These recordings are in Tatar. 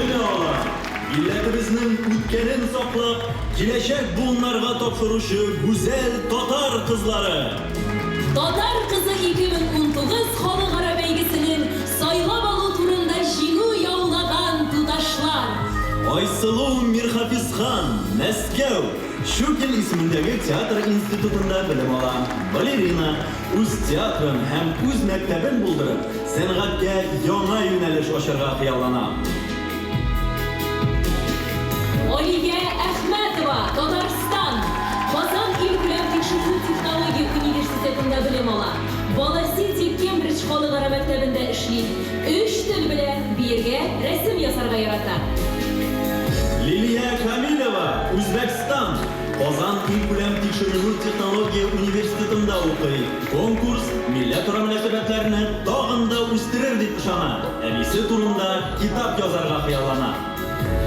Менә алар, милләтебезнең үткәнен саклап, киләчәк буыннарга тапшыручы гүзәл татар кызлары! Татар кызы 2019 халыкара бәйгесенең сайлап алу турында җиңү яулаган туташлар! Айсылу Мирхафизхан, Мәскәү, Щукин исемендәге театр институтында белем ала, балерина, үз театрын һәм үз мәктәбен булдырып, сәнгатькә яңа юнәлеш ачарга хыяллана. Алия Әхмәтова, Татарстан, Казан илкүләм тикшеренү технология университетында белем ала. Бала-Сити Кембридж халыкара мәктәбендә эшли. Өч тел белә, биергә, рәсем ясарга ярата. Лилия Камилева, Үзбәкстан, Казан илкүләм тикшеренү технология университетында укый. Конкурс милләтара мөнәсәбәтләрне тагын да үстерер дип ышана, әнисе турында китап язарга хыяллана.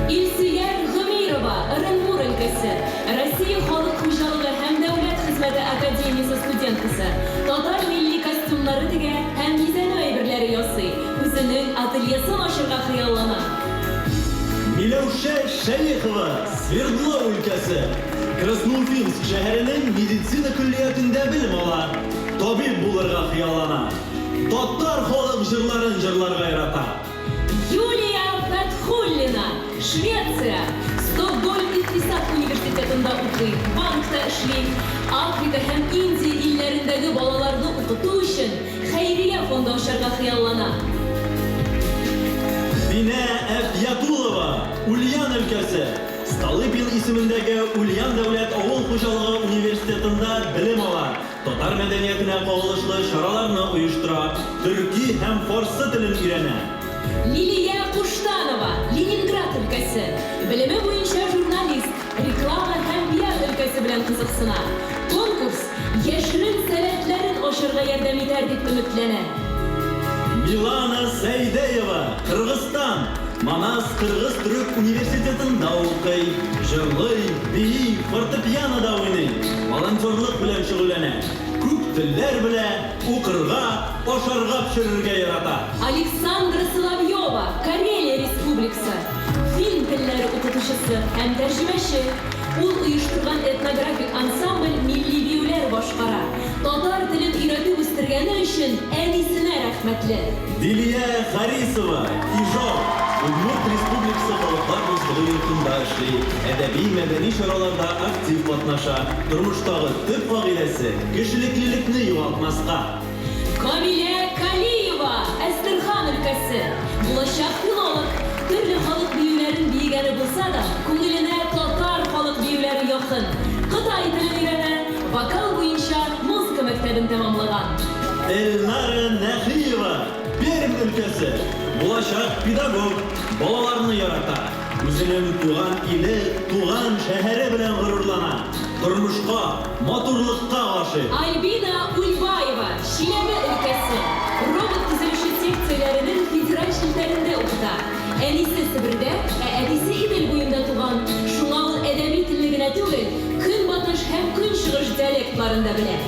Илсөяр Гомирова, Ырынбур өлкәсе, Россия халык хуҗалыгы һәм дәүләт хезмәте академиясе студенткасы, татар милли костюмнары тегә һәм бизәнү әйберләре ясый, үзенең ательесын ачырга хыяллана. Миләүшә Шәехова, Свердлов өлкәсе, Красноуфимск шәһәренең медицина көллиятендә белем ала, табиб булырга хыяллана, татар халык җырларын җырларга ярата. Юлия Фәтхуллина, Швеция, Стокгольм икътисад университетында укый, банкта эшли. Африка һәм Индия илләрендәге балаларны укыту өчен хәйрия фонды ачарга хыяллана. Динә Әфьятулова, Ульян өлкәсе, Столыпин исемендәге Ульян дәүләт авыл хуҗалыгы университетында белем ала, татар мәдәниятенә кагылышлы чараларны оештыра, төрки һәм фарсы телен өйрәнә. Лилия Куштанова, Ленинград өлкәсе, белеме буенча журналист, реклама һәм пиар өлкәсе белән кызыксына. Конкурс яшерен сәләтләрен ачарга ярдәм итәр дип өметләнә. Милана Сәйдәева, Кыргызстан, Манас кыргыз-төрек университетында укый, җырлый, бии, фортепианода уйный, волонтерлык белән шөгыльләнә, күп телләр белә, укырга, ашарга пешерергә ярата. Александра Соловьева, Карелия Республикасы, фин телләре укытучысы һәм тәрҗемәче. Ул оештырган этнографик ансамбль милли биюләр башкара. Татар телен өйрәтеп үстергәне өчен әнисенә рәхмәтле. Дилия Харисова, Ижау, Удмурт Республикасы Халыклар дуслыгы йортында эшли, әдәби-мәдәни чараларда актив катнаша, тормыштагы төп кагыйдәсе, кешелеклелекне югалтмаска. Камилә Калиева, Әстерхан өлкәсе, булачак филолог, төрле халык биюләрен биегәне булса да, күңеленә татар халык биюләре якын. Кытай телен өйрәнә, вокал буенча музыка мәктәбен тәмамлаган. Эльнара Нәхиева, Пермь өлкәсе, булачак педагог, балаларны ярата, үзенең туган иле, туган шәһәре белән горурлана, тормышка, матурлыкка гашыйк. Альбина Ульбаева, Чиләбе өлкәсе, робот төзелеше секцияләренең федераль челтәрендә укыта. Әнисе Себердә, ә әтисе Идел буенда туган, шуңа ул әдәби телне генә түгел, көнбатыш һәм көнчыгыш диалектларын да белә.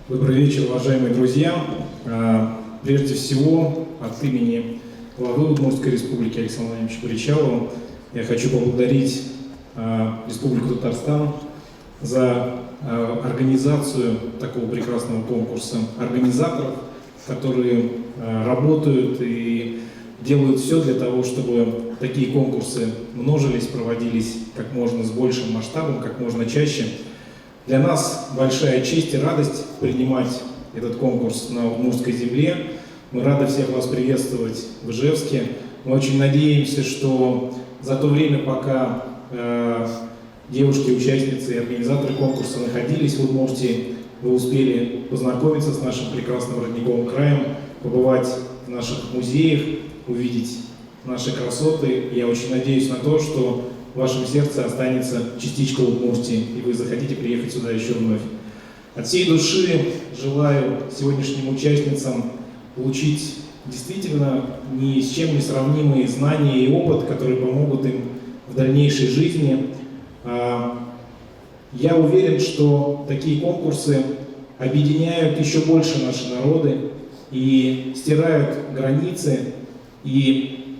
Добрый вечер, уважаемые друзья. Прежде всего, от имени главы Удмуртской республики Александра Владимировича Бречалова я хочу поблагодарить Республику Татарстан за организацию такого прекрасного конкурса, организаторов, которые работают и делают все для того, чтобы такие конкурсы множились, проводились как можно с большим масштабом, как можно чаще. Для нас большая честь и радость принимать этот конкурс на Удмуртской земле. Мы рады всех вас приветствовать в Ижевске. Мы очень надеемся, что за то время, пока девушки, участницы и организаторы конкурса находились в Удмуртии, вы успели познакомиться с нашим прекрасным родниковым краем, побывать в наших музеях, увидеть наши красоты. Я очень надеюсь на то, что в вашем сердце останется частичка Удмуртии, и вы захотите приехать сюда еще вновь. От всей души желаю сегодняшним участницам получить действительно ни с чем не сравнимые знания и опыт, которые помогут им в дальнейшей жизни. Я уверен, что такие конкурсы объединяют еще больше наши народы и стирают границы. И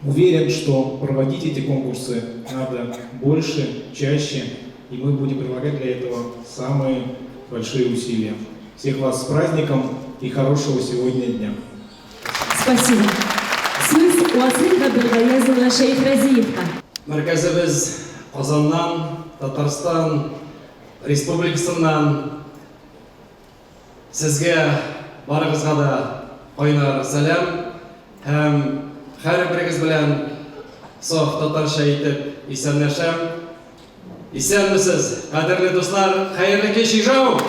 уверен, что проводить эти конкурсы надо больше, чаще, и мы будем прилагать для этого самые большие усилия. Всех вас с праздником и хорошего сегодня дня. Спасибо. Сүз Васил Габделгаяз улы Шәйхразиевка. Мәркәзебез Казаннан, Татарстан Республикасыннан сезгә барыгызга да кайнар сәлам һәм һәрберегез белән саф татарча итеп исәнләшәм. Исәнмесез, кадерле дуслар, хәерле кич, Ижау!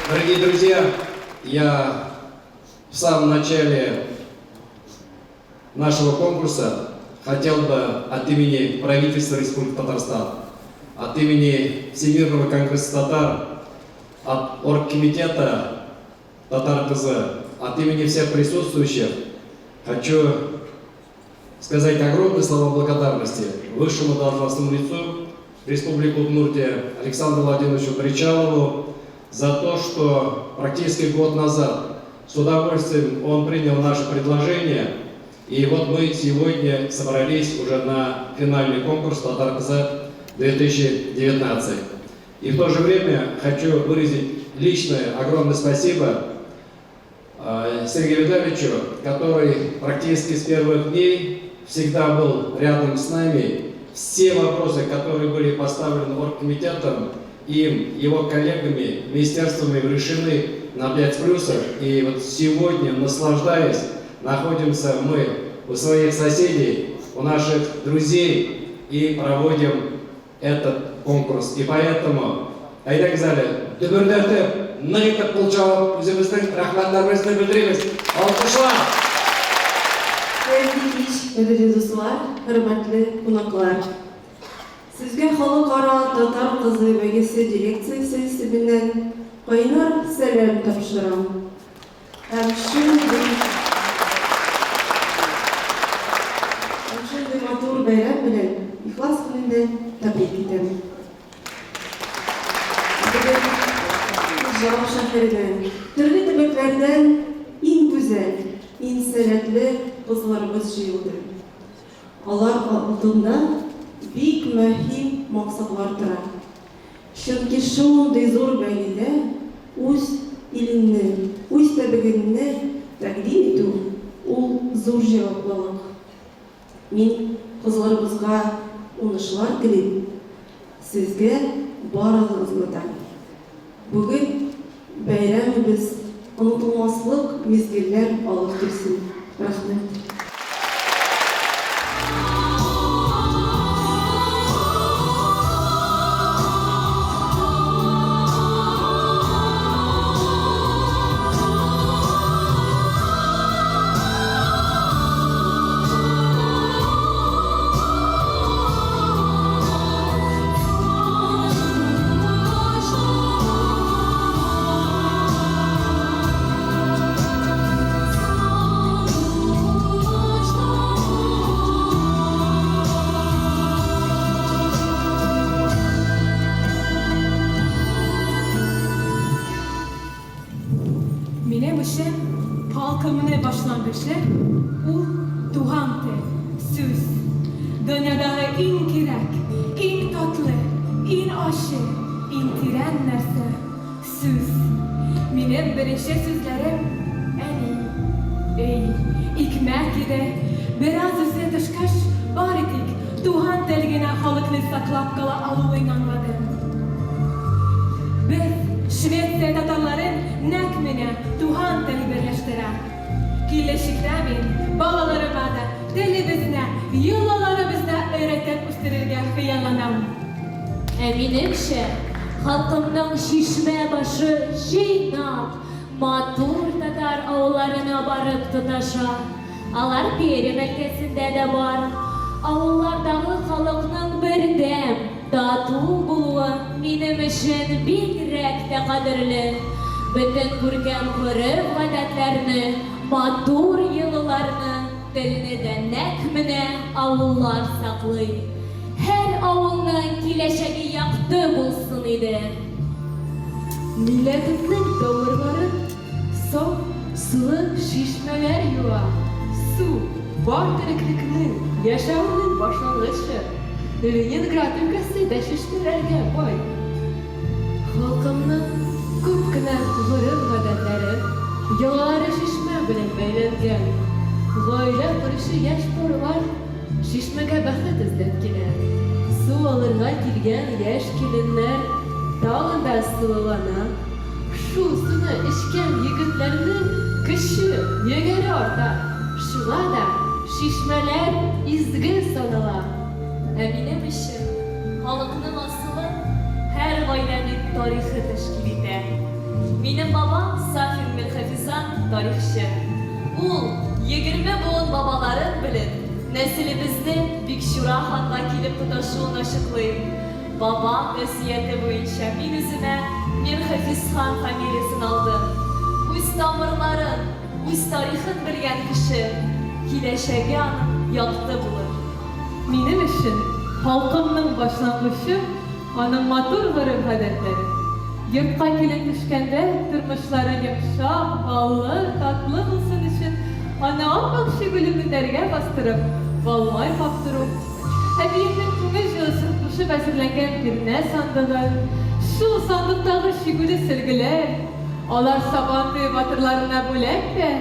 Дорогие друзья, я в самом начале нашего конкурса хотел бы от имени правительства Республики Татарстан, от имени Всемирного конгресса татар, от оргкомитета Татар Кызы, от имени всех присутствующих хочу сказать огромные слова благодарности высшему должностному лицу Республики Удмуртия Александру Владимировичу Бречалову за то, что практически год назад с удовольствием он принял наше предложение. И вот мы сегодня собрались уже на финальный конкурс «Татар Кызы 2019». И в то же время хочу выразить личное огромное спасибо Сергею Витальевичу, который практически с первых дней всегда был рядом с нами. Все вопросы, которые были поставлены оргкомитетом, им, его коллегами, министерствами решены на 5 плюсов. И вот сегодня, наслаждаясь, находимся мы у своих соседей, у наших друзей и проводим этот конкурс. И поэтому, әйдәгез әле, дөберләтеп, нык итеп кул чабып, үзебезнең рәхмәтләребезне белдерәбез. Алкышлар! Хәерле кич, кадерле дуслар, хөрмәтле кунаклар. Сезгә Халыкара Татар кызы бәйгесе дирекциясе исеменнән кайнар сәлам тапшырам. Һәм шундый һәм шундый матур бәйрәм белән ихлас күңелдән тәбрик итәм. Бүген Ижау шәһәренә төрле төбәкләрдән иң гүзәл, иң сәләтле кызларыбыз җыелды. Алар алдында бик мөһим максатлар тора. Чөнки шундый зур бәйгедә үз илеңне, үз төбәгеңне тәкъдим итү, ул зур җаваплылык. Мин кызларыбызга уңышлар телим, сезгә барыгызны да. Бүген бәйрәмебез онытылмаслык мизгелләр алып килсен. Рәхмәт. Минем өчен халкымны башлангычы ул туган тел, сүз. Дөньядагы иң кирәк, иң татлы, иң ачы, иң тирән нәрсә, сүз. Минем беренче сүзләрем әни, өй, икмәк иде. Бераз үсә төшкәч, бары тик туган тел генә халыкны саклап кала алуын аңладым. Без, Швеция татарларын нәкъ менә туган тел берләштерә. Киләчәктә мин балаларыма да телебезне, йолаларыбызны өйрәтеп үстерергә хыялланам. Ә минемчә, халкымның чишмә башы җыйнак, матур татар авылларына барып тоташа. Алар Пермь өлкәсендә дә бар. Авыллардагы халыкның бердәм, тату булуы минем өчен бигрәк тә кадерле. Бөтен күркәм гореф-гадәтләрне, матур йолаларны, телне дә нәкъ менә авыллар саклый. Һәр авылның киләчәге якты булсын иде. Милләтемнең тамырларын саф сулы чишмәләр юа. Су, бар тереклекнең, яшәүнең башлангычы. Ленинград өлкәсе дә чишмәләргә бай. Халкымның күп кенә гореф-гадәтләре, йолалары чишмә белән бәйләнгән. Гаилә коручы яшь парлар чишмәгә бәхет эзләп килә. Су алырга килгән яшь киленнәр тагын да сылулана. Шул суны эчкән егетләрнең көче, егәре арта. Шуңа да чишмәләр изге санала. Ә минем өчен халыкның асылын һәр гаиләнең тарихы тәшкил итә. Минем бабам Сафин Мирхафизан тарихчы. Ул, 20 буын бабаларын белеп, нәселебезнең Бикчура ханга килеп тоташуын ачыклый. Бабам васыяте буенча мин үземә Мирхафизхан фамилиясен алдым. Үз тамырларын, үз тарихын белгән кеше, киләчәге аның якты булыр. Минем өчен халкымның башлангычы, аның матур гореф-гадәтләре. Йортка килен төшкәндә, тормышлары йомшак, баллы, татлы булсын өчен, аны ап-ак чигүле мендәргә бастырып, бал-май каптыру, әбиемнең күңел җылысын кушып әзерләнгән бирнә сандыгы, шул сандыктагы чигүле сөлгеләр, алар Сабан туе батырларына бүләк тә,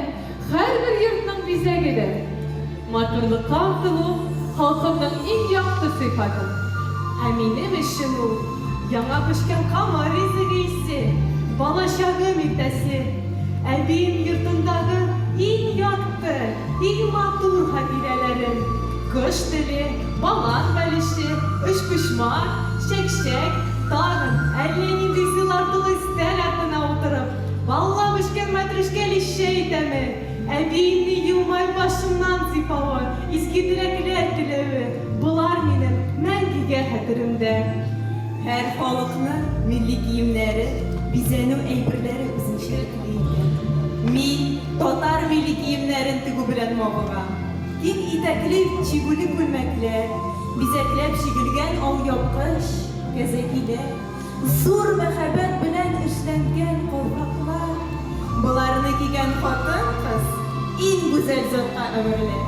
һәрбер йортның бизәге дә. Матурлыкка омтылу, халкымның иң якты сыйфаты. Ә минем өчен ул, яңа пешкән камыр ризыгы исе, балачагым иртәсе, әбием йортындагы иң якты, иң матур хатирәләрем, кош теле, балан бәлеше, өчпочмак, чәкчәк, тагын әллә нинди сыйлар тулы өстәл артына утырып, баллап эчкән мәтрүшкәле чәй тәме, Әбиемне елмаеп башымнан сыйпавы, изге теләкләр теләве, болар минем мәңгегә хәтеремдә. Һәр халыкның милли киемнәре, бизәнү әйберләре үзенчәлекле икән. Мин татар милли киемнәрен тегү белән мавыгам. Киң итәкле чигүле күлмәкләр, бизәкләп чигелгән алъяпкыч, кәзәкиләр, зур мәхәббәт белән эшләнгән калфаклар. Боларны кигән хатын-кыз иң гүзәл затка әверелә.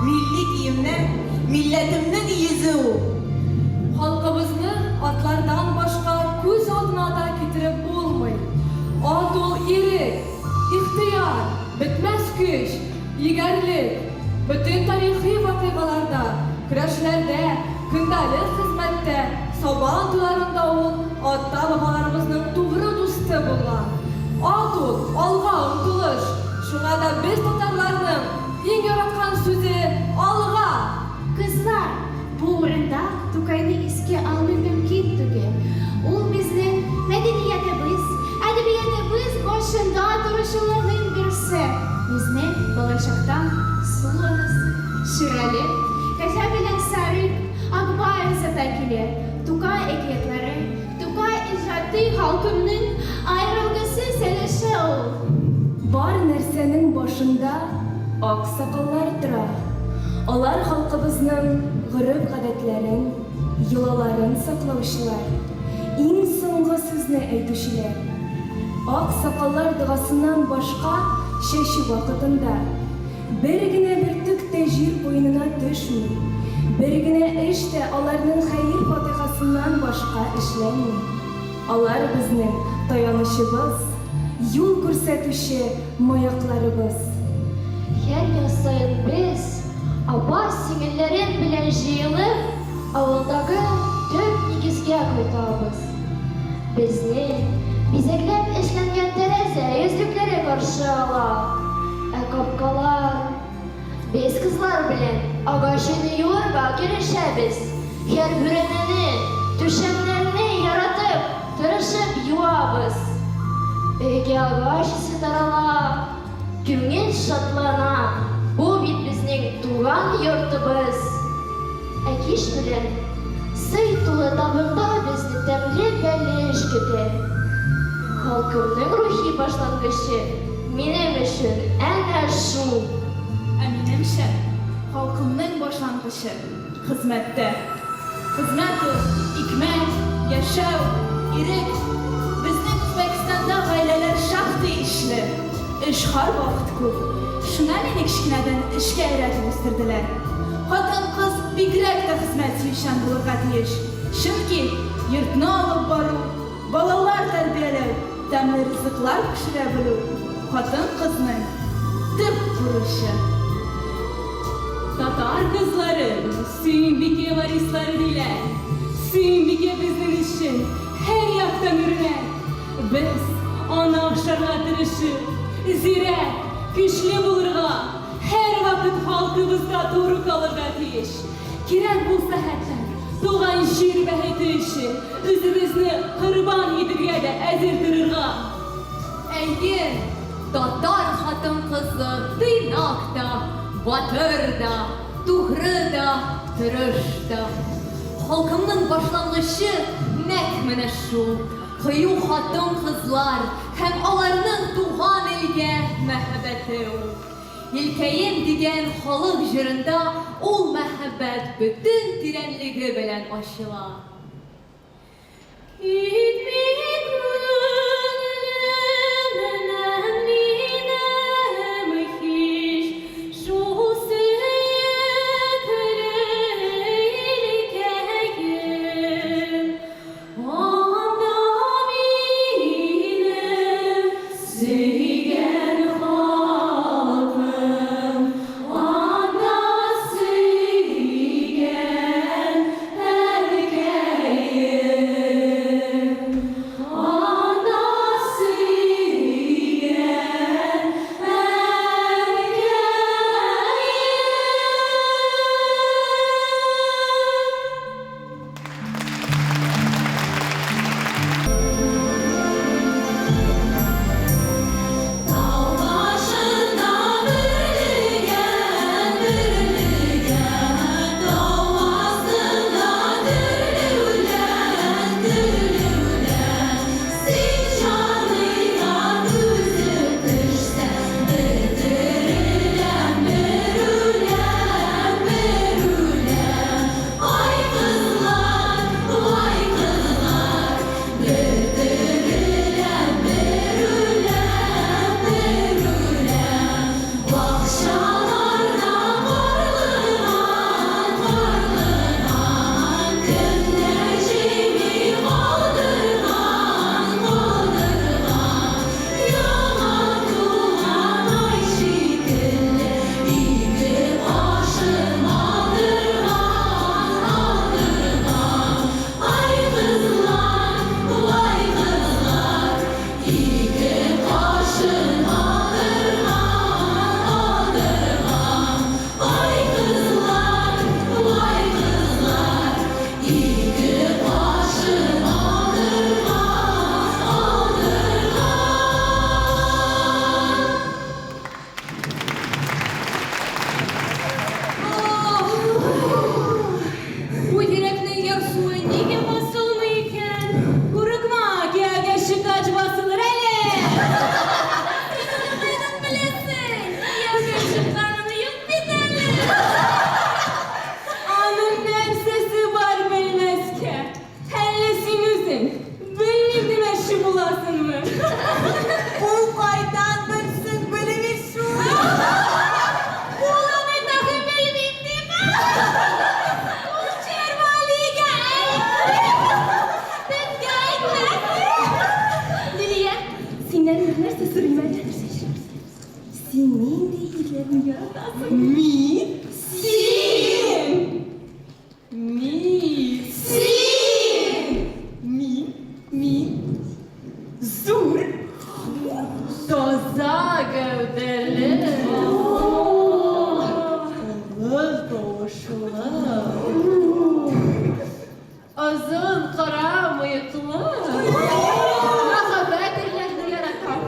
Милли киемнәр, милләтемнең йөзе ул. Халкыбызны атлардан башка күз алдына да китереп булмый. Ат ул ирек, ихтыяр, бетмәс көч, егәрлек. Бөтен тарихи вакыйгаларда, көрәшләрдә, көндәлек хезмәттә, сабан туйларында ул ата-бабаларыбызның тугры дусты булган. Ат ул, алга омтылыш. Шуңа да без татарларның иң яраткан сүзе, Алга! Кызлар, бу урында Тукайны искә алмый мөмкин түгел. Ул безнең мәдәниятебез, әдәбиятыбыз башында торучыларның берсе. Безне балачактан Су анасы, Ширали, Кәҗә белән Сарык, Акбай озата килә. Тукай әкиятләре, Тукай иҗаты халкымның аерылгысыз өлеше ул. Бар нәрсәнең башында аксакаллар тора. Алар халкыбызның гореф-гадәтләрен, йолаларын саклаучылар, иң соңгы сүзне әйтүчеләр. Аксакаллар догасыннан башка чәчү вакытында бер генә бөртек тә җир куенына төшми, бер генә эш тә аларның хәер-фатыйхасыннан башка эшләнми. Алар безнең таянычыбыз, юл күрсәтүче маякларыбыз. Һәр яз саен без, апа-сеңелләрем белән җыелып, авылдагы төп нигезгә кайтабыз. Безне бизәкләп эшләнгән тәрәзә йөзлекләре каршы ала. Ә капкалар? Без кызлар белән агач өйне юарга керешәбез. Һәр бүрәнәне, түшәмнәрне яратып, тырышып юабыз. Өйгә агач исе тарала, күңел шатлана, бу бит безнең туган йортыбыз. Ә кич белән сый тулы табында безне тәмле бәлеш көтә. Халкымның рухи башлангычы минем өчен әнә шул. Ә минемчә, халкымның башлангычы, хезмәттә. Хезмәт ул, икмәк, яшәү, ирек. Безнең Үзбәкстанда гаиләләр шактый ишле. Эш һәрвакыт күп. Шуңа мине кечкенәдән эшкә өйрәтеп үстерделәр. Хатын-кыз бигрәк тә хезмәт сөючән булырга тиеш. Чөнки йортны алып бару, балалар тәрбияләү, тәмле ризыклар пешерә белү, хатын-кызның төп бурычы. Татар кызларын Сөембикә варислары диләр. Сөембикә безнең өчен һәр яктан үрнәк. Без аны охшарга тырышып, зирәк, көчле булырга, һәрвакыт халкыбызга туры калырга тиеш. Кирәк булса хәтта, туган җир бәхете өчен үзебезне корбан итергә дә әзер торырга. Әйе, татар хатын-кызы тыйнак та, батыр да, тугры да, тырыш та. Халкымның башлангычы нәкъ менә шул кыю хатын-кызлар һәм аларның туган илгә мәхәббәте ул. Илкәем дигән халык җырында ул мәхәббәт бөтен тирәнлеге белән ачыла. Китми күңелемнән минем һич шул сөекле илкәем. Анда минем сөйгән халкым, анда сөйгән әнкәем, анда сөйгән әнкәем. Тау башында бөрлегән, бөрлегән, тау астында төрле үлән, төрле үлән. Син җаныйга күзем төшсә, бер тереләм, бер үләм, бер үләм. Ай кызлар, вай кызлар, бер тереләм, бер үләм, бер үләм. Бакчаларда карлыган, карлыган, кемнәр җыймый калдырган, калдырган. Яңа туган ай шикелле ике кашын алдырган, алдырган. Ай кызлар, вай кызлар, ике кашын алдырган, алдырган. Ай кызлар, вай кызлар, ике кашын алдырган, алдырган. Бу йөрәкнең ярсуы нигә басылмый икән? Курыкма, кияүгә чыккач басылыр әле. Син аны кайдан беләсең? Кияүгә чыкканым юк бит әле. Аның нәрсәсе бар белмәскә? Әллә син үзең белмим димәкче буласыңмы? Ул кайдан белсен, белми шул. Ул аны тагы белмим дип. Ул Шервалигә әйтте. Безгә әйтмәде. Лилия, синнән бер нәрсә сорыйм әле. Син нинди ирләрне яратасың? Мин? Син! Мин! Син! Мин? Мин? Зур! Таза гәүдәле! Олы тавышлы! Озын кара мыеклы! Мәхәббәт ирләрне яратам.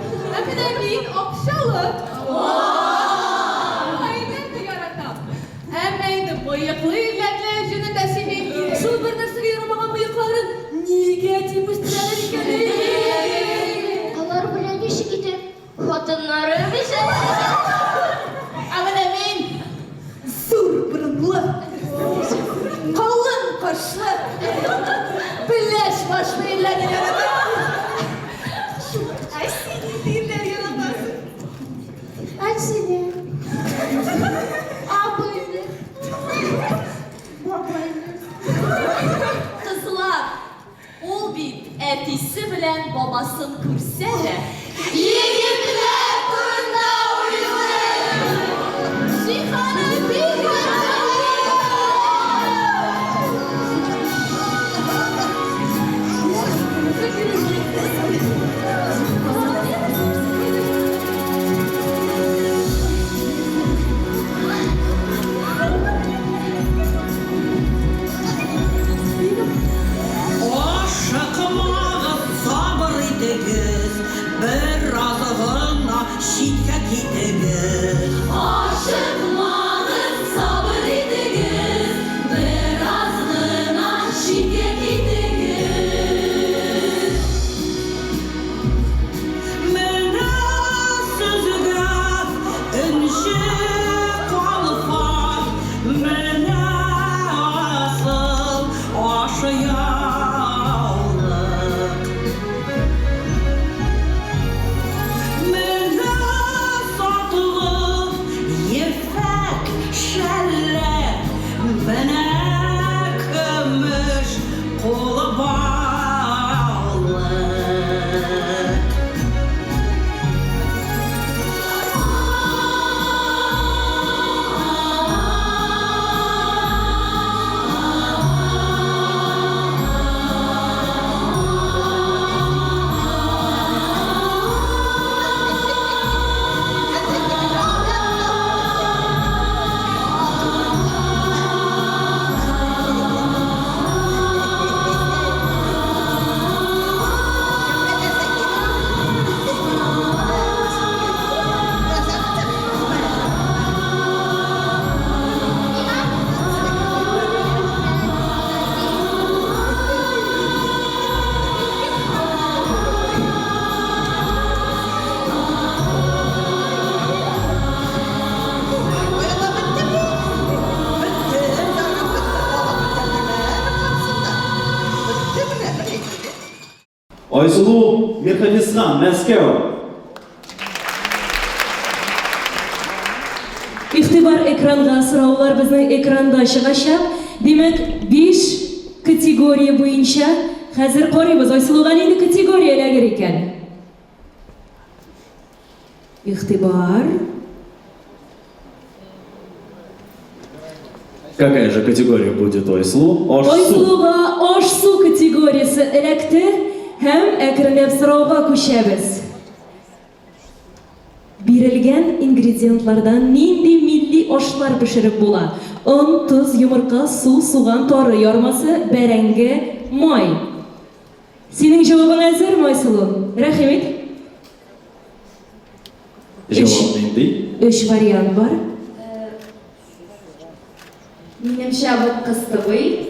Абыйны. Бабайны. Кызлар, ул бит әтисе белән бабасын күрсә дә, егетләр турында уйлый. Җиһаны бик Ашыкмагыз, сабыр итегез, бераз гына читкә китегез. Ашыкмагыз, сабыр итегез, бераз гына читкә китегез. Менә сезгә энҗе калфак, менә асыл ашъяулык. Менә сатлык ефәк шәлләр, менә көмеш кулбаулык. Айсылу Мирхафизхан, Мәскәү. Игътибар экранга, сораулар безнең экранда чыгачак. Димәк, 5 категория буенча хәзер карыйбыз. Айсылуга нинди категория эләгер икән? Игътибар. Какая же категория будет у Айсылу? Аш-су. Айсылуга аш-су категориясе эләкте һәм әкренләп сорауга күчәбез. Бирелгән ингредиентлардан нинди милли ашлар пешереп була? Он, тоз, йомырка, су, суган, тары ярмасы, бәрәңге, май. Синең җавабың әзерме, Айсылу? Рәхим ит. Җавап нинди? Өч вариант бар. Минемчә, бу кыстыбый.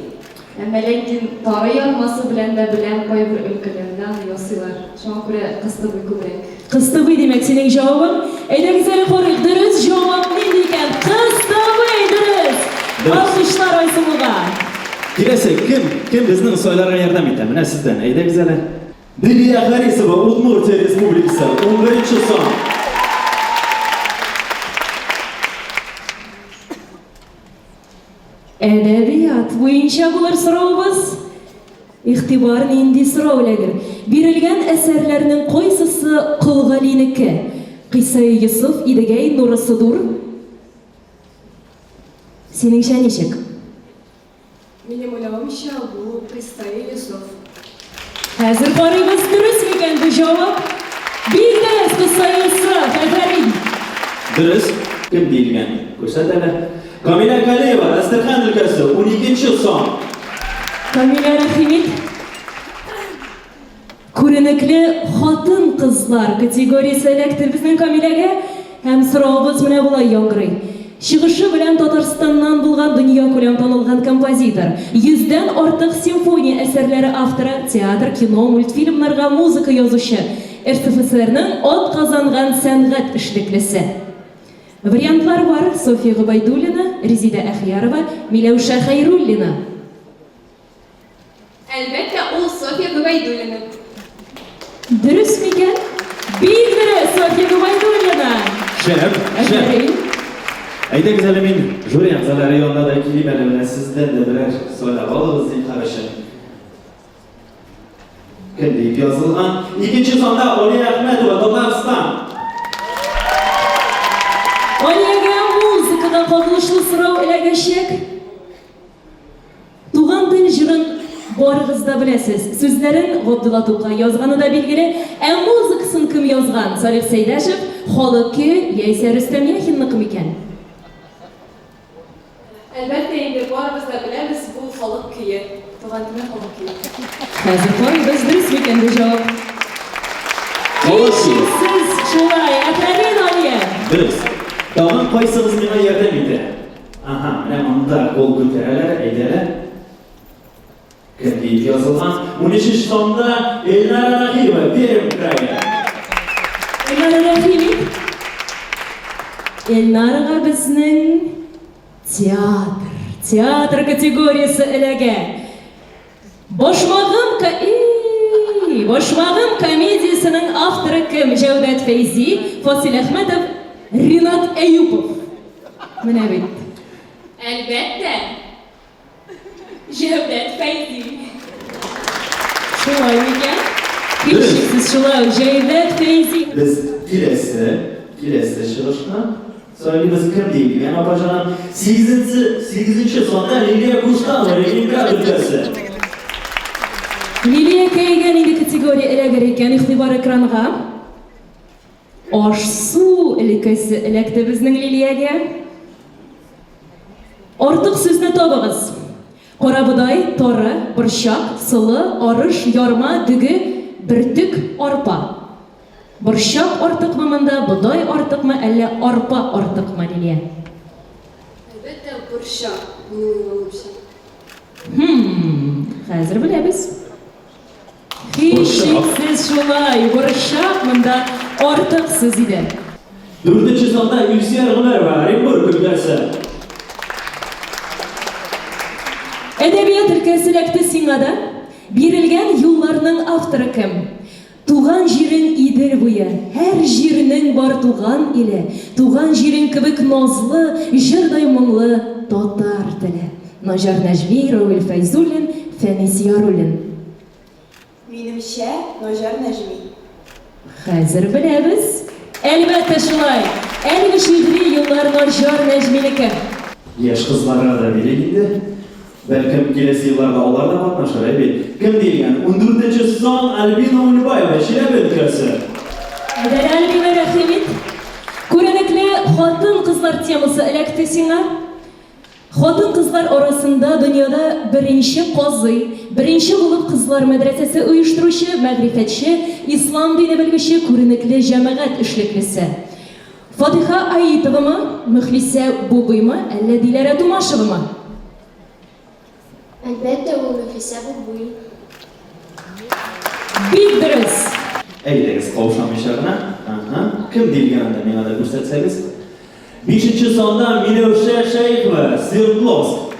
Әмма ләкин тары ярмасы белән дә беләм, кайбер өлкәләрдә аны ясыйлар. Шуңа күрә кыстыбый күбрәк. Кыстыбый, димәк, синең җавабың. Әйдәгез әле карыйк, дөрес җавап нинди икән? Кыстыбый, дөрес! Дөрес. Алкышлар Айсылуга. Киләсе, кем, кем безнең сайларга ярдәм итә? Менә сездән, әйдәгез әле. Лилия Харисова, Удмуртия Республикасы, 11 сан. Әдәбият буенча булыр соравыбыз. Игътибар, нинди сорау эләгер? Бирелгән әсәрләрнең кайсысы Кол Галинеке? Кыйссаи Йосыф, Идегәй, Нуры Судур? Синеңчә ничек? Минем уйлавымча, бу Кыйссаи Йосыф. Хәзер карыйбыз, дөрес микән бу җавап? Бик дөрес, Кыйссаи Йосыф, афәрин! Дөрес, кем диелгән? Күрсәт әле. Камилә Галиева, Әстерхан өлкәсе, уникенче сан. Камилә, рәхим ит. Күренекле хатын-кызлар категориясе эләкте безнең Камиләгә һәм соравыбыз менә болай яңгырый. Чыгышы белән Татарстаннан булган дөньякүләм танылган композитор, йөздән артык симфония әсәрләре авторы, театр, кино, мультфильмнарга музыка язучы, РСФСРның атказанган сәнгать эшлеклесе. Вариантлар бар, Софья Гобәйдуллина, Резидә Әхиярова, Миләүшә Хәйруллина. Әлбәттә, ул Софья Гобәйдуллина. Дөрес микән? Бик дөрес, Софья Гобәйдуллина! Шәп, шәп. Афәрин. Әйдәгез әле мин жюри әгъзалары янына да килим әле, менә сездән дә берәр сайлап алыгыз, зинһар өчен. Кем дип язылган? Икенче санда Алия Әхмәтова, Татарстан. Алиягә музыкага кагылышлы сорау эләгәчәк. Туган тел җырын барыгыз да беләсез. Сүзләрен Габдулла Тукай язганы да билгеле. Ә музыкасын кем язган? Салих Сәйдәшев, халык көе яисә Рөстәм Яхинныкы микән? Әлбәттә инде, барыбыз да беләбез, бу халык көе. Туган телнең халык көе. Хәзер карыйбыз, дөрес микән бу җавап? Халык көе. Һичшиксез шулай. Афәрин, Алия! Дөрес. Тагын кайсыгыз миңа ярдәм итә? Аһа, менә монда кул күтәрәләр, әйдәле. Кем диеп язылган? Унөченче санда Эльнара Рәхимова, Пермь крае. Эльнара рәхим ит. Эльнарага безнең театр, театр категориясе эләгә. Башмагым ка и Башмагым комедиясенең авторы кем? Җәүдәт Фәйзи, Фасил Әхмәтов, Ринат Әюпов. Менә бит. Әлбәттә, Җәүдәт Фәйзи. Шулай микән? Һичшиксез шулай, Җәүдәт Фәйзи. Без киләсе, киләсе чыгышны Сайлыйбыз кем диелгән, апа җаным? Сигезенче, сигезенче санда Лилия Куштанова, Ленинград өлкәсе. Лилия Кәйгә нинди категория эләгер икән? Игътибар экранга. Аш-су өлкәсе эләкте безнең Лилиягә. Артык сүзне табыгыз. Карабодай, тары, борчак, солы, арыш, ярма, дөге, бөртек, арпа. Борчак артыкмы монда, бодай артыкмы, әллә арпа артыкмы, Лилия? Әлбәттә, борчак, минем уйлавымча. Хм, хәзер беләбез. Һичшиксез шулай, борчак монда артык сүз иде. Дүртенче санда Илсөяр Гомәрова, Оренбург өлкәсе. Әдәбият өлкәсе эләкте сиңа да. Бирелгән юлларның авторы кем? Туган җирең Идел буе, һәр җирнең бар туган иле, Туган җирең кебек назлы, җырдай моңлы татар теле. Наҗар Нәҗми, Равил Фәйзуллин, Фәнис Яруллин. Минемчә, Наҗар Нәҗми. Хәзер беләбез. Әлбәттә шулай! Әлеге шигъри юллар Наҗар Нәҗминеке. Яшь кызларга да бирик инде. Бәлкем, киләсе елларда алар да катнашыр, әй бит. Кем диелгән? Ундүртенче сан Альбина Ульбаева, Чиләбе өлкәсе. Әйдәле, Альбина, рәхим ит. Күренекле хатын-кызлар темасы эләкте сиңа. Хатын-кызлар арасында дөньяда беренче казый, беренче булып кызлар мәдрәсәсе оештыручы, мәгърифәтче, ислам дине белгече, күренекле җәмәгать эшлеклесе. Фатыйха Аитовамы, Мөхлисә Бубыймы, әллә Диләрә Тумашевамы? Әлбәттә, ул Мөхлисә Бубый. Бик дөрес! Әйдәгез, каушамыйча гына. Аһа. Кем диелгән анда, миңа да күрсәтсәгез. Бишенче санда Миләүшә Шәехова, Свердловск.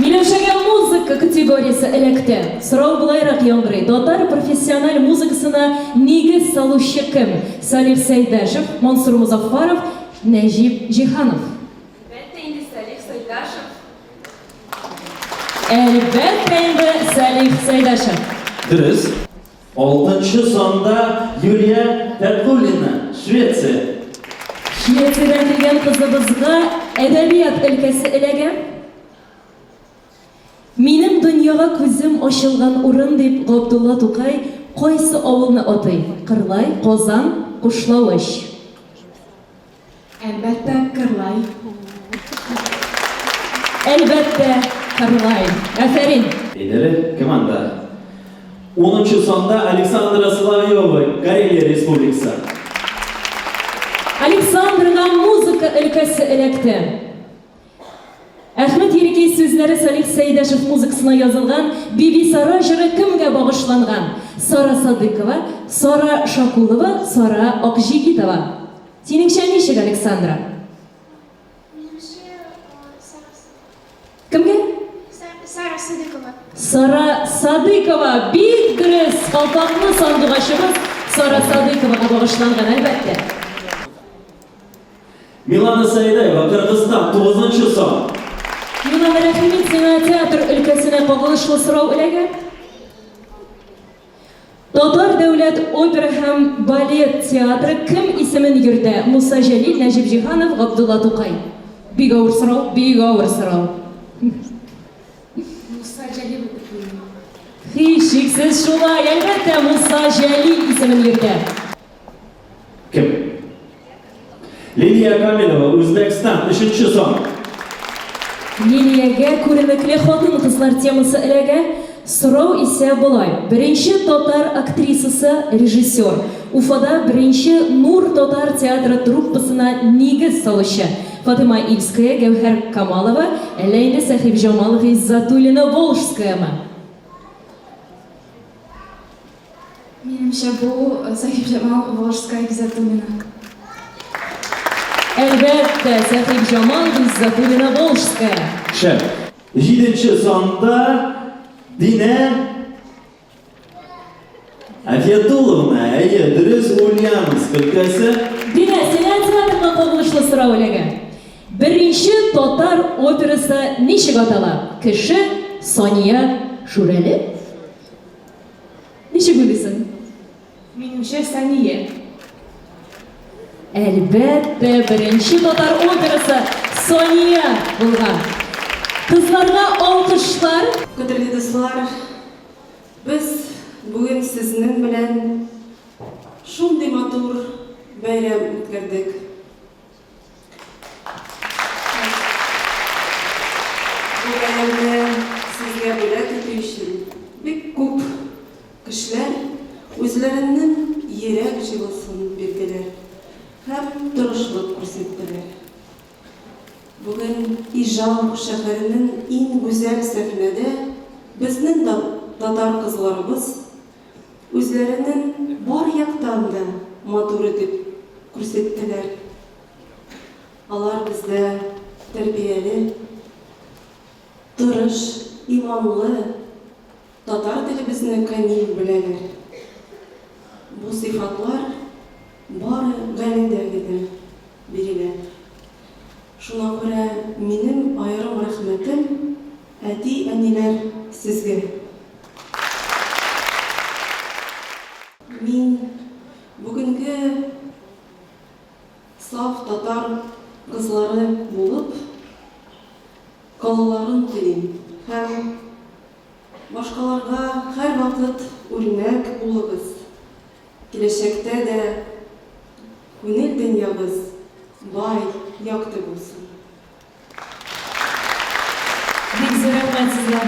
Миләүшәгә музыка категориясе эләкте. Сорау болайрак яңгырый, татар профессиональ музыкасына нигез салучы кем? Салих Сәйдәшев, Мансур Мозаффаров, Нәҗип Җиһанов. Әлбәттә инде, Салих Сәйдәшев. Әлбәттә инде, Салих Сәйдәшев. Дөрес. Алтынчы санда Юлия Фәтхуллина, Швеция. Швециядән килгән кызыбызга әдәбият өлкәсе эләгә. Минем дөньяга күзем ачылган урын дип Габдулла Тукай кайсы авылны атый? Кырлай, Казан, Кушлавыч. Әлбәттә, Кырлай. Әлбәттә, Кырлай. Афәрин! Әйдәле, кем анда? Унынчы санда Александра Соловьева, Карелия Республикасы. Александрага музыка өлкәсе эләкте. Әхмәт Ерикәй сүзләре Салих Сәйдәшев музыкасына язылган Бибисара җыры кемгә багышланган? Сара Садыйкова, Сара Шакулова, Сара Акҗигитова. Синеңчә ничек, Александра? Минемчә, Сара Садыйкова. Кемгә? Сара Садыйкова. Сара Садыйкова! Бик дөрес! Калфаклы сандугачыбыз Сара Садыйковага багышланган, әлбәттә. Милана Сәйдәева, Кыргызстан, тугызынчы сан. Милана, рәхим ит, сиңа театр өлкәсенә кагылышлы сорау эләгә. Татар дәүләт опера һәм балет театры кем исемен йөртә? Муса Җәлил, Нәҗип Җиһанов, Габдулла Тукай. Бик авыр сорау, бик авыр сорау. Муса Җәлил дип уйлыйм. Һичшиксез шулай, әлбәттә, Муса Җәлил исемен йөртә. Кем? Лилия Камилова, Үзбәкстан, өченче сан. Лилиягә күренекле хатын-кызлар темасы эләгә. Сорау исә болай, беренче татар актрисасы, режиссер, Уфада беренче Нур татар театры труппасына нигез салучы, Фатыйма Ильская, Гәүһәр Камалова, әллә инде Сәхибҗамал Гыйззатуллина-Волжскаямы? Минемчә, бу Сәхибҗамал Волжская Гизатуллина. Әлбәттә, Сәхибҗамал Гыйззатуллина Волжская. Шәп. Җиденче санда Динә Әфиятулловна, әйе, дөрес, Ульяновск өлкәсе. Динә, сиңа театрга кагылышлы сорау эләгә. Беренче татар операсы ничек атала? Кеше, Сания, Шүрәле? Ничек уйлыйсың? Минемчә, Сания. Әлбәттә, беренче татар операсы Сания булган. Кызларга алкышлар. Кадерле дуслар, без бүген сезнең белән шундый матур бәйрәм үткәрдек. Бу бәйрәмне сезгә бүләк итү өчен бик күп кешеләр үзләренең йөрәк җылысын бирделәр һәм тырышлык күрсәттеләр. Бүген Ижау шәһәренең иң гүзәл сәхнәдә безнең татар кызларыбыз үзләренең бар яктан да матур итеп күрсәттеләр. Алар бездә тәрбияле, тырыш, иманлы, татар телебезне камил беләләр. Бу сыйфатлар бары гаиләдә генә бирелә. Шуңа күрә минем аерым рәхмәтем, әти-әниләр, сезгә. Мин бүгенге саф татар кызлары булып калуларын телим һәм башкаларга һәрвакыт үрнәк булыгыз, киләчәктә дә күнел дөньягыз бай, якты булсын. Бик зур рәхмәт сезгә.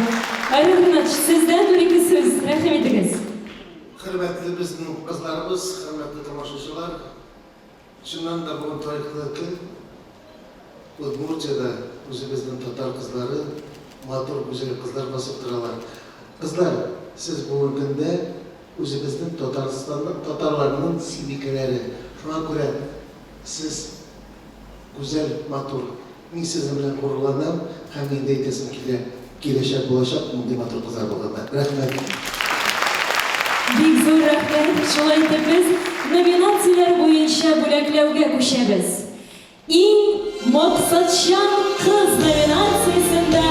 Айрат Ринатович, сездән бер-ике сүз, рәхим итегез. Хөрмәтле безнең кызларыбыз, хөрмәтле тамашачылар! Чыннан да бүген тарихлы көн. Удмуртиядә үзебезнең татар кызлары, матур, гүзәл кызлар басып торалар. Кызлар, сез бүгенге көндә үзебезнең Татарстанның, татарларның сөйбикәләре. Шуңа күрә сез Гүзәл, матур. Мин сезнең белән горурланам һәм инде әйтәсем килә, киләчәк булачак мондый матур кызлар булганда. Рәхмәт. Бик зур рәхмәт. Шулай итеп без номинацияләр буенча бүләкләүгә күчәбез. Иң максатчан кыз номинациясендә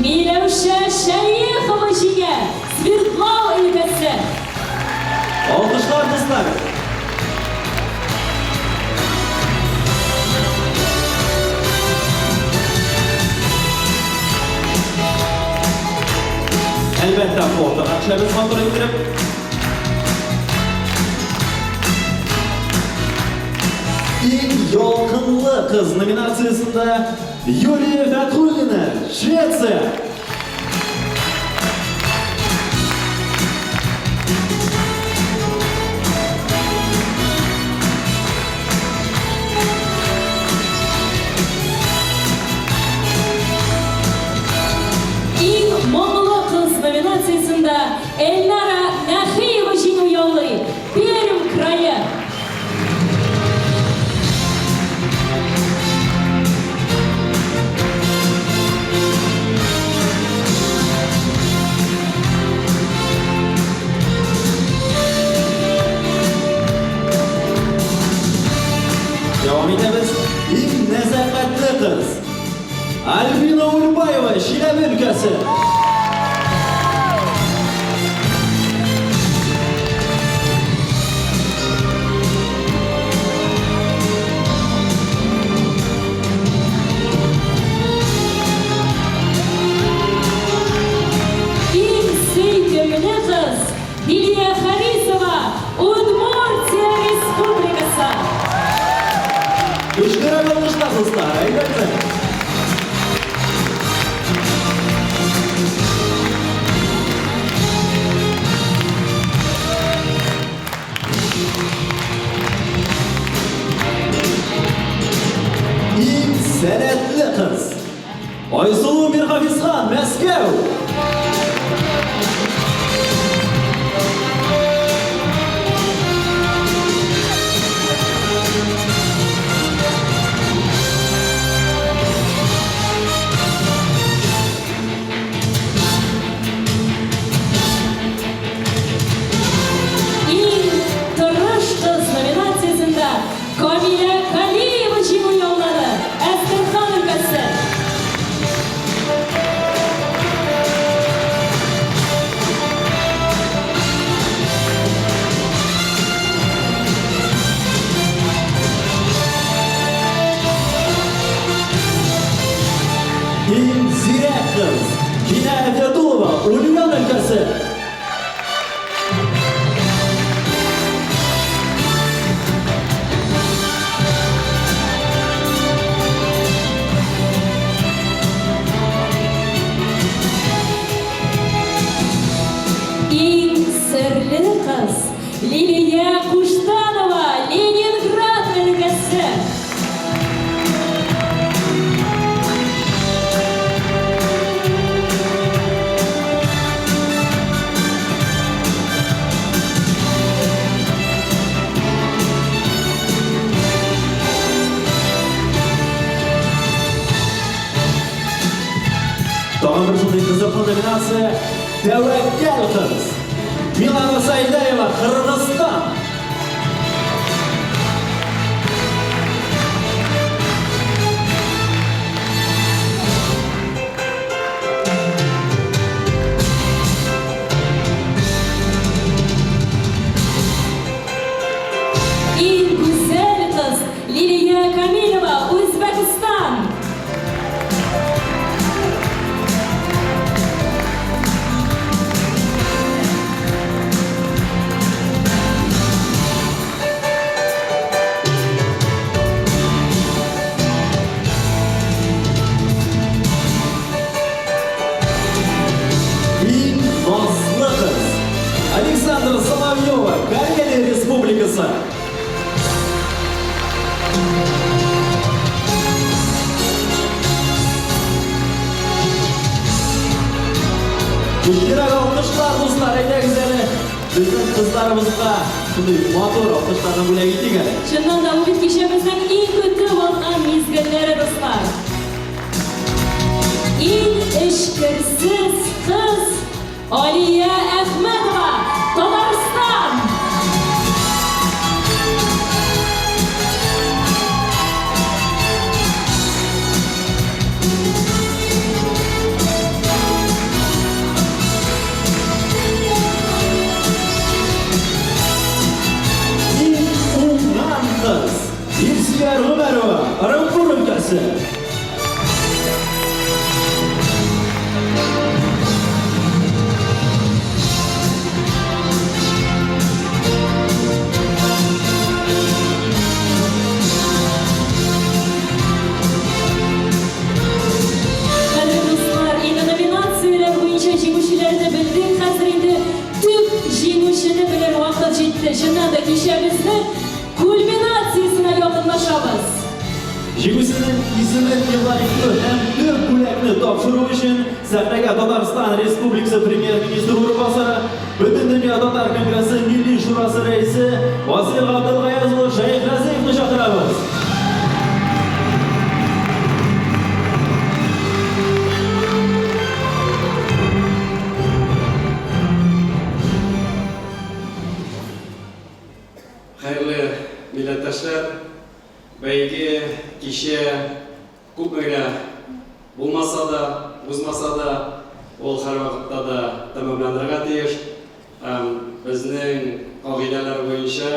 Миләүшә Шәехова җиңә, Свердлау өлкәсе. Алкышлар, дуслар! Әлбәттә, фотога төшәбез матур иттереп. Иң ялкынлы кыз номинациясендә Юлия Фәтхуллина, Швеция. Иң моңлы кыз номинациясендә Эльнара Нәхиева җиңү яулый, Пермь крае. Дәвам итәбез. Иң нәзакәтле кыз. Альбина Ульбаева, Чиләбе өлкәсе. Иң сөйкемле кыз Лилия Харисова, Удмуртия Республикасы. Көчлерәк алкышлар, дуслар, әйдәгез әле. Иң сәләтле кыз. Айсылу Мирхафизхан, Мәскәү. Иң тырыш кыз номинациясендә Камилә Калиева җиңү яулады, Әстерхан өлкәсе. Иң зирәк кыз Динә Әфятулова, Ульян өлкәсе. Иң серле кыз Лилия Куштанова, Ленинград өлкәсе. Тагын бер шундый кызыклы номинация Тәвәккәл кыз. Милана Сайдаева, Кыргызстан. Иң гүзәл кыз Лилия Камилова, Үзбәкстан. Иң назлы кыз. Александра Соловьева, Карелия Республикасы. Көчлерәк алкышлар, дуслар, әйдәгез әле. Безнең кызларыбызга шундый матур алкышларны бүләк итик әле. Чыннан да, бу бит кичәбезнең иң көтеп алган мизгелләре, дуслар. Иң эчкерсез кыз Алия Әхмәтова, Татарстан! Иң уңган кыз Илсөяр Гомәрова, Ырынбур өлкәсе. Кадерле дуслар, инде номинацияләр буенча җиңүчеләрне белдек, хәзер инде төп җиңүчене белер вакыт җитте. Чыннан да, кичәбезнең кульминациясенә якынлашабыз. Җиңүченең исемен игълан итү һәм төп бүләкне тапшыру өчен сәхнәгә Татарстан Республикасы Премьер-министры урынбасары, Бөтендөнья татар конгрессы Милли шурасы рәисе Васил Габделгаяз улы Шәехразыевны чакырабыз. Хәерле милләттәшләр! бәйге, кичә күпме генә булмаса да, узмаса да, ул һәрвакытта да тәмамланырга тиеш. Һәм безнең кагыйдәләр буенча,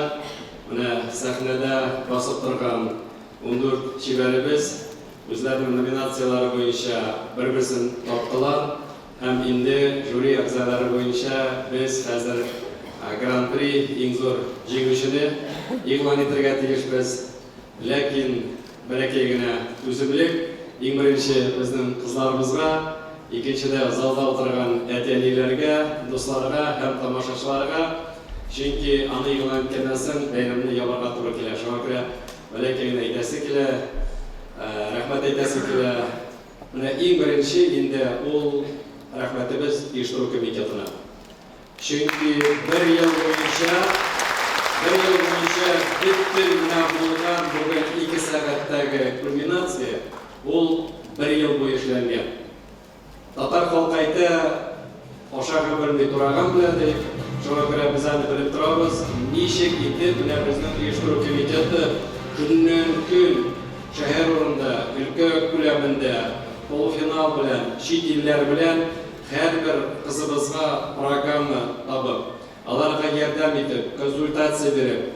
менә сәхнәдә басып торган 14 чибәребез үзләренең номинацияләре буенча бер-берсен таптылар. Һәм инде жюри әгъзалары буенча без хәзер Гран-при, иң зур җиңүчене игълан итергә тиешбез. Ләкин бәләкәй генә түземлек, иң беренче безнең кызларыбызга, икенчедә залда утырган әти-әниләргә, дусларга һәм тамашачыларга, чөнки аны игълан иткәннән соң бәйрәмне ябарга туры килә. Шуңа күрә бәләкәй генә әйтәсе килә, рәхмәт әйтәсе килә. Менә иң беренче инде ул рәхмәтебез оештыру комитетына. Чөнки бер ел буенча, бер ел буенча бөтен менә булган бүген ике сәгатьтәге кульминация, ул бер ел буе эшләнгән. Татар халкы әйтә, ашаган белми, тураган белә, ди. Шуңа күрә без аны белеп торабыз, ничек итеп менә безнең оештыру комитеты көннән-көн шәһәр урында, өлкә күләмендә, полуфинал белән, чит илләр белән Һәрбер кызыбызга программа табып, аларга ярдәм итеп, консультация биреп,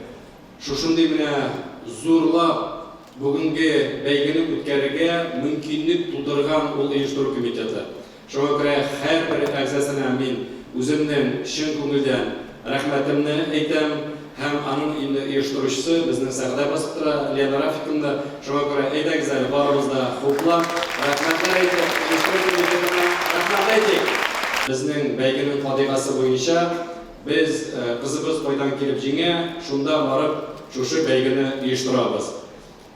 шушындый менә зурлап бүгенге бәйгене үткәрергә мөмкинлек тудырган ул оештыру комитеты. Шуңа күрә һәрбер әгъзасына мин үземнең чын күңелдән рәхмәтемне әйтәм. Һәм аның инде оештыручысы, безнең сәхнәдә басып тора, Лена Рафиковна. Шуңа күрә әйдәгез әле барыбыз да хуплап, рәхмәтләр әйтеп, оештыру комитетына рәхмәт әйтик! Безнең бәйгенең кадыйгасы буенча, без, кызыбыз кайдан килеп җиңә, шунда барып шушы бәйгене оештырабыз.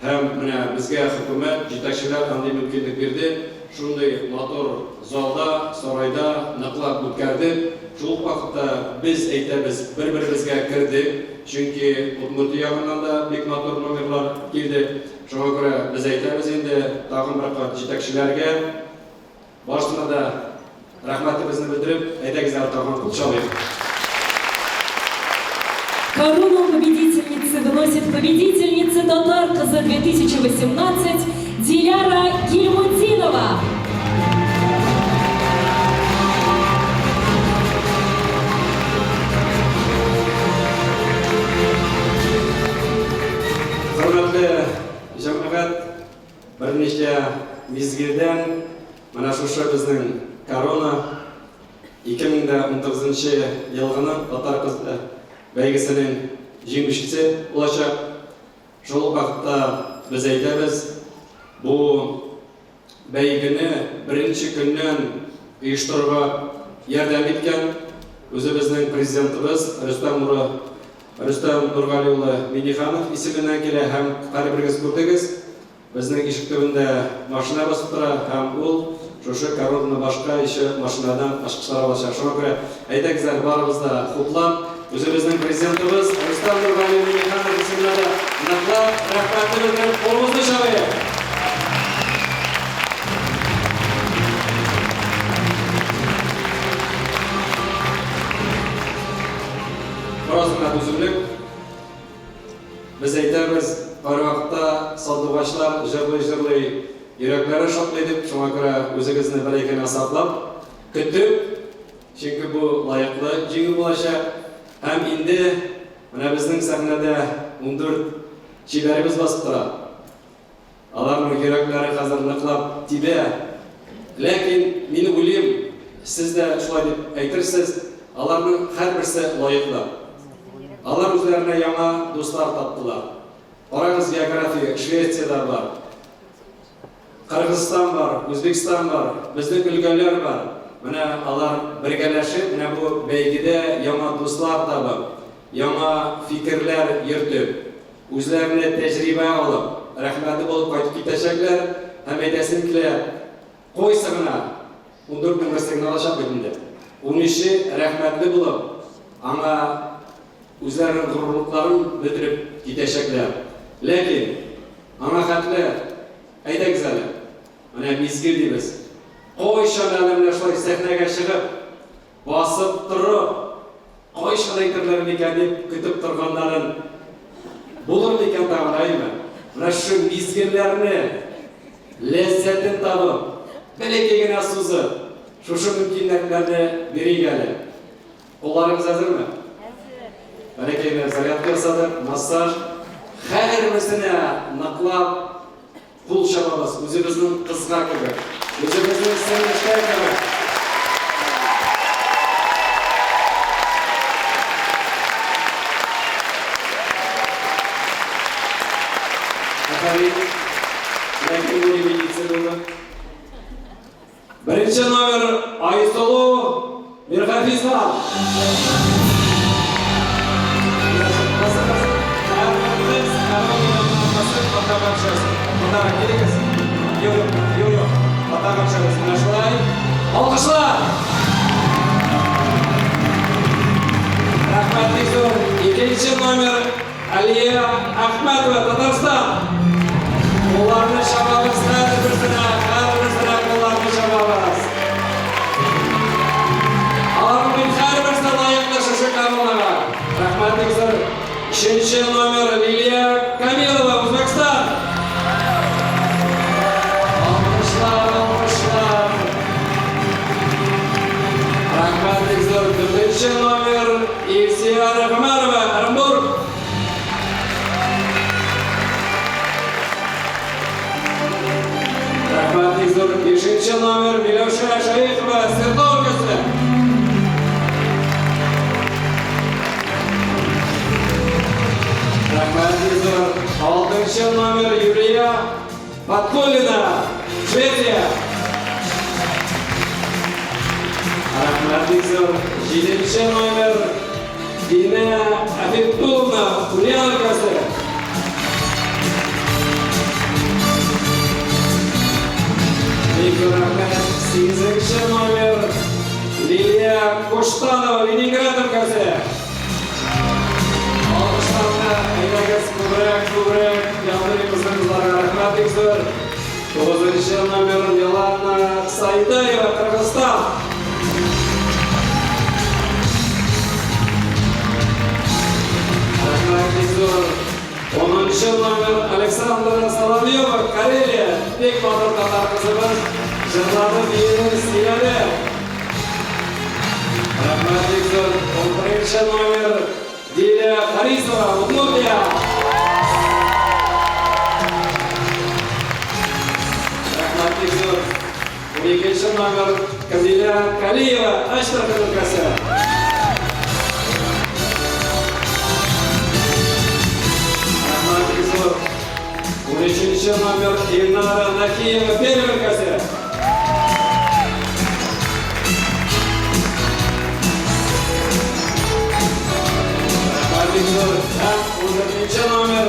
Һәм менә безгә хөкүмәт, җитәкчеләр андый мөмкинлек бирде, шундый матур залда, сарайда ныклап үткәрдек. Шул ук вакытта без әйтәбез, бер-беребезгә кердек, чөнки Удмуртия ягыннан да бик матур номерлар килде. Шуңа күрә без әйтәбез инде тагын бер кат җитәкчеләргә, барысына да рәхмәтебезне белдереп, әйдәгез әле тагын кул чабыйк. Корону победительницы выносит победительница Татар кызы 2018 Диляра Гильмутдинова. Хөрмәтле җәмәгать, берничә мизгелдән Менә шушы безнең корона 2019 нчы елгының Татар кызы бәйгесенең җиңүчесе булачак. Шул ук вакытта без әйтәбез, бу бәйгене беренче көннән оештырырга ярдәм иткән үзебезнең президентыбыз Рөстәм Нуры Рөстәм Нургали улы Миңнеханов исеменнән килә һәм һәрберегез күрдегез, Безнең ишек төбендә машина басып тора һәм ул шушы коробны башка ише машинадан ачкычлар алачак. Шуңа күрә, әйдәгез әле барыбыз да хуплап, үзебезнең Президентыбыз Рөстәм Нургали Миңнеханов исеменә дә ныклап рәхмәтне белдереп кулыбызны чабыйк! Бераз гына түземлек. Без әйтәбез, кайвакытта сандугачлар җырлый-җырлый йөрәкләре шартлый дип, шуңа күрә үзегезне берәй генә саклап, көтеп, чөнки бу лаеклы җиңү булачак. Һәм инде менә безнең сәхнәдә 14 чибәребез басып тора. Аларның йөрәкләре хәзер ныклап тибә. Ләкин, мин уйлыйм, сез дә шулай дип әйтерсез, аларның һәрберсе лаеклы. Алар үзләренә яңа дуслар таптылар. Карагыз, география, Швеция дә бар, Кыргызстан бар, Үзбекстан бар, безнең өлкәләр бар. Менә алар бергәләшеп, менә бу бәйгедә яңа дуслар табып, яңа фикерләр йөртеп, Үзләренә тәҗрибә алып, рәхмәтле булып кайтып китәчәкләр һәм әйтәсем килә, кайсы гына 14 нең берсе генә алачак бит инде. Унөче рәхмәтле булып, аңа үзләренең горурлыкларын белдереп китәчәкләр. Ләкин аңа хәтле, әйдәгез әле, менә мизгел дибез. Кайчан әле менә шулай сәхнәгә чыгып, Басып торып, кайчан әйтерләр микән дип көтеп торганнарын булыр микән тагын, әйеме? Менә шушы мизгелләрне ләззәтен табып, бәләкәй генә сузып, шушы мөмкинлекләрне бирик әле. Кулларыгыз әзерме? Әзер. Бәләкәй генә зарядка ясадык, массаж. Һәрберсенә ныклап Кул чабабыз, үзебезнең кызга кебек, үзебезнең сеңлешкә кебек. Афәрин. Ләкин бу репетиция булды. Беренче номер Айсылу Мирхафизова. Алкышлар! Рәхмәт бик зур. Икенче номер Алия Әхмәтова, Татарстан. Кулларны чабабыз һәрберсенә, һәрберсенә кулларны чабабыз. Аларның бит һәрберсе лаеклы шушы коронага. Рәхмәт бик зур. Өченче номер Лилия Камилова, Үзбәкстан. Алкышлар, алкышлар. Рәхмәт бик зур. Дүртенче номер Илсия Рахманова, Оренбург. Рәхмәт бик зур. Бишенче номер Миләүшә Шәехова, Свердлов өлкәсе. Рәхмәт бик зур. Алтынчы номер Юлия Фаткуллина, Швеция. Рәхмәт бик зур. Җиденче номер Динә Әфиктуловна, Ульян өлкәсе. Бик зур рәхмәт. Сигезенче номер Лилия Коштанова, Ленинград өлкәсе. Алкышларны әйдәгез күбрәк, күбрәк яудырыйк безнең кызларга. Рәхмәт бик зур. Тугызынчы номер Милана Сайдаева, Кыргызстан. Рәхмәт бик зур. Онынчы номер Александра Соловьева, Карелия. Бик матур татар кызыбыз. Җырлады, биеде, сөйләде. Рәхмәт бик зур. Унберенче номер Диля Харисова, Удмуртия. Рәхмәт бик зур. Уникенче номер Камиля Калиева, Әчтерхан өлкәсе. Рәхмәт бик зур. Унөченче номер Илнара Нахиева, Пермь өлкәсе. Һәм 14 номер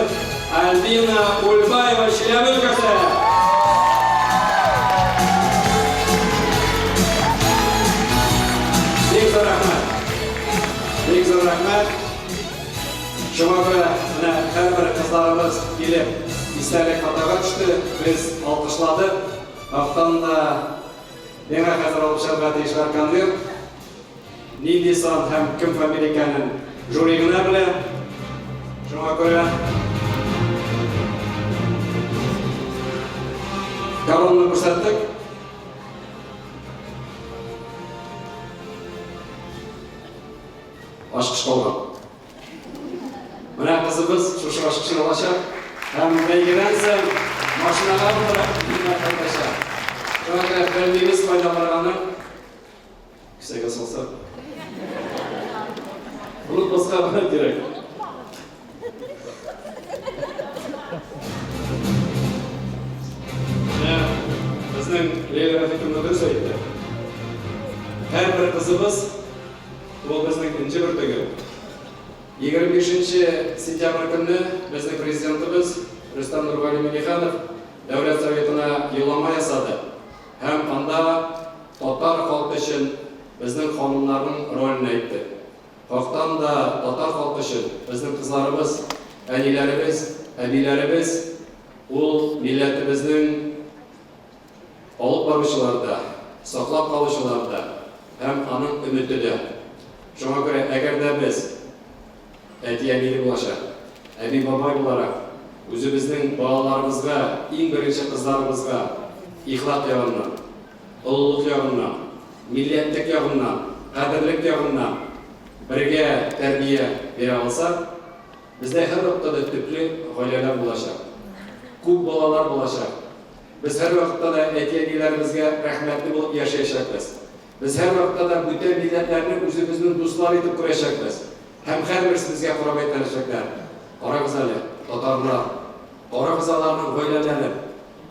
Альбина Ульбаева, Чиләбе өлкәсе. Бик зур рәхмәт. Бик зур рәхмәт. Шуңа күрә менә һәрбер кызларыбыз килеп истәлек фотога төште. Без алкышладык. Тактан да миңа хәзер алып чыгарга тиешләр конверт. Нинди сан һәм кем фамилия икәнен жюри генә белә. Шуңа күрә коронны күрсәттек. Ачкыч калган. Менә кызыбыз шушы ачкычны алачак һәм бәйгедән соң машинага утырып өенә кайтачак. Шуңа күрә белмибез кайда барганын. Кесәгә салса. Онытмаска гына кирәк. Менә безнең Ләйлә Рафиковна дөрес әйтте. Һәрбер кызыбыз Ул безнең энҗе бөртеге. 25 нче сентябрь көнне безнең Президентыбыз Рөстәм Нургали Миңнеханов Дәүләт Советына юллама ясады һәм анда татар халкы өчен безнең ханымнарның ролен әйтте. Хактан да татар халкы өчен безнең кызларыбыз, әниләребез, әбиләребез ул милләтебезнең Алып баручылар да, саклап калучылар да һәм аның өмете дә. Шуңа күрә, әгәр дә без, әти-әниле булачак, әби-бабай буларак, Үзебезнең балаларыбызга, иң беренче кызларыбызга ихлак ягыннан, олылык ягыннан, милләтлек ягыннан, кадерлек ягыннан бергә тәрбия бирә алсак, бездә һәрвакытта да төпле гаиләләр булачак, күп балалар булачак. Без һәрвакытта да әти-әниләребезгә рәхмәтле булып яшәячәкбез. Без һәрвакытта да бүтән милләтләрне үзебезнең дуслар итеп күрәчәкбез. Һәм һәрберсе безгә карап әйтәчәкләр, Карагыз әле, татарлар! Карагыз аларның гаиләләрен!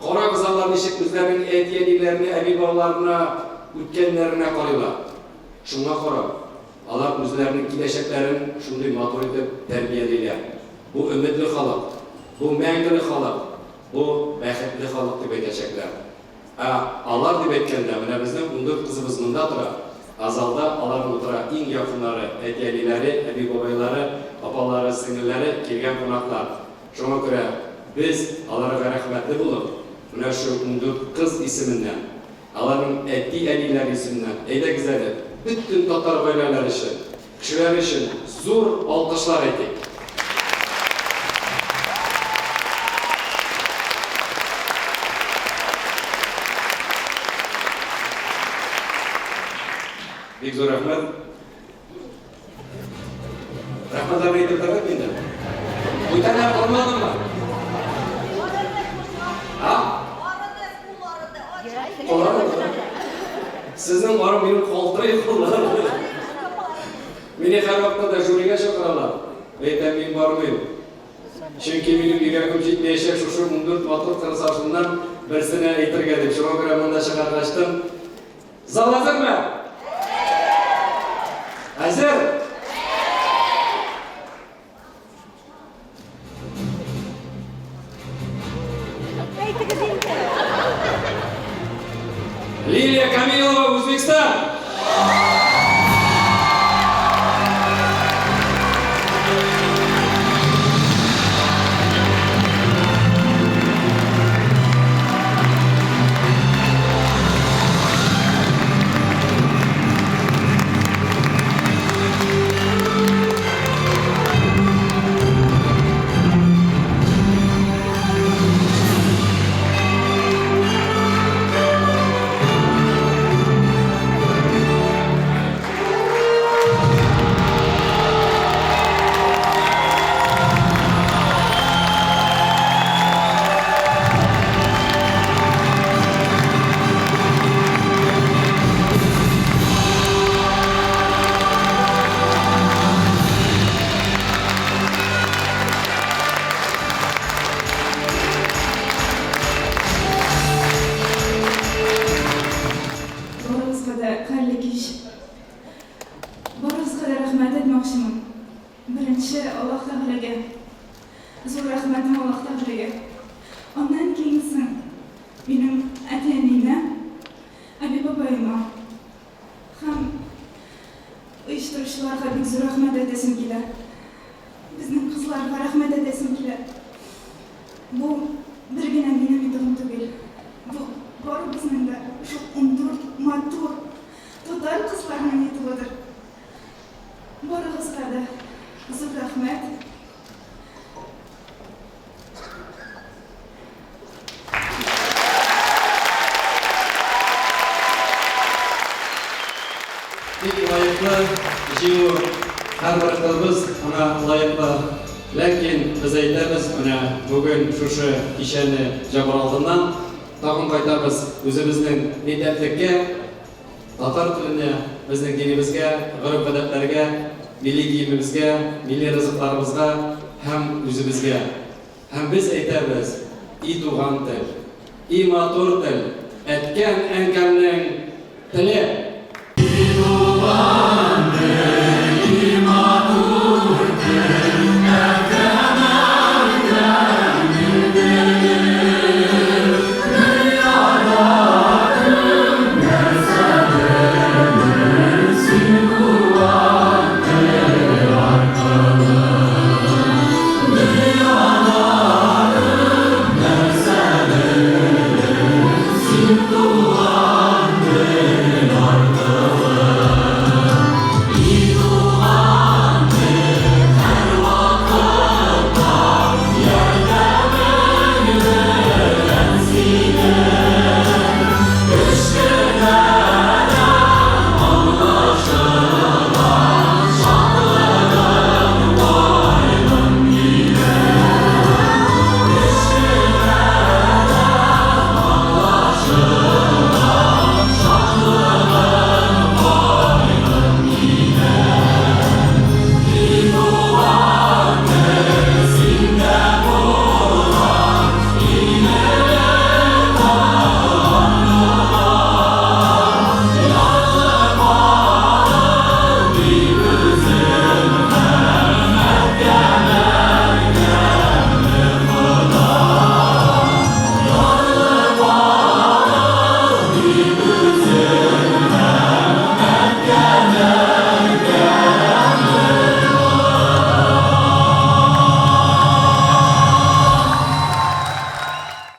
Карагыз алар ничек үзләренең әти-әниләренә, әби-бабаларына, үткәннәренә карыйлар! Шуңа карап, алар үзләренең киләчәкләрен шундый матур итеп тәрбиялиләр. Бу өметле халык, бу мәңгелек халык, бу бәхетле халык дип әйтәчәкләр. Ә алар дип әйткәндә, менә безнең 14 кызыбыз монда тора, ә залда аларның утыра иң якыннары, әти-әниләре, әби-бабайлары, апалары, сеңелләре, килгән кунаклар. Шуңа күрә без аларга рәхмәтле булып, менә шул 14 кыз исеменнән, аларның әти-әниләре исеменнән, әйдәгез әле, бөтен татар гаиләләре өчен, кешеләре өчен зур алкышлар әйтик. Бик зур рәхмәт. Рәхмәтләрне әйтеп тордым инде. Бүтәннәр калмадымы? А? Сезнең арым минем калтырый куллар. Мине һәрвакытта да жюрига чакыралар. Әйтәм, мин бармыйм. Чөнки минем йөрәгем җитмәячәк шушы 14 матур кырыс аршыннан берсенә әйтергә дип. Шуңа күрә монда чыгаргачтын. Зал әзерме? Әзер? Лилия Камилова, Үзбекстан! Барыгызга да хәерле кич. Барыгызга да рәхмәт әйтмәкчемен. Беренче Аллаһ Тәгаләгә. Зур рәхмәтем Аллаһ Тәгаләгә. Аннан кейін соң минем әти-әниемә, әби-бабаема һәм оештыручыларга бик зур рәхмәт әйтәсем килә. Безнең кызларга рәхмәт әйтәсем килә. Бу бер генә минем итыгым түгел. Бу барыбызның да шул 14 матур татар кызларының итыгыдыр. Барыгызга да зур рәхмәт. Бик лаеклы җиңү, һәрбер кызыбыз аңа лаеклы. Ләкин без әйтәбез, менә бүген шушы кичәне җабыр алдыннан тагын кайтабыз үзебезнең милләтлеккә, Татар теленә, безнең динебезгә, гореф-гадәтләргә, милли киемебезгә, милли ризыкларыбызга һәм үзебезгә. Һәм без әйтәбез, И туган тел! И матур тел! Әткәм-әнкәмнең теле!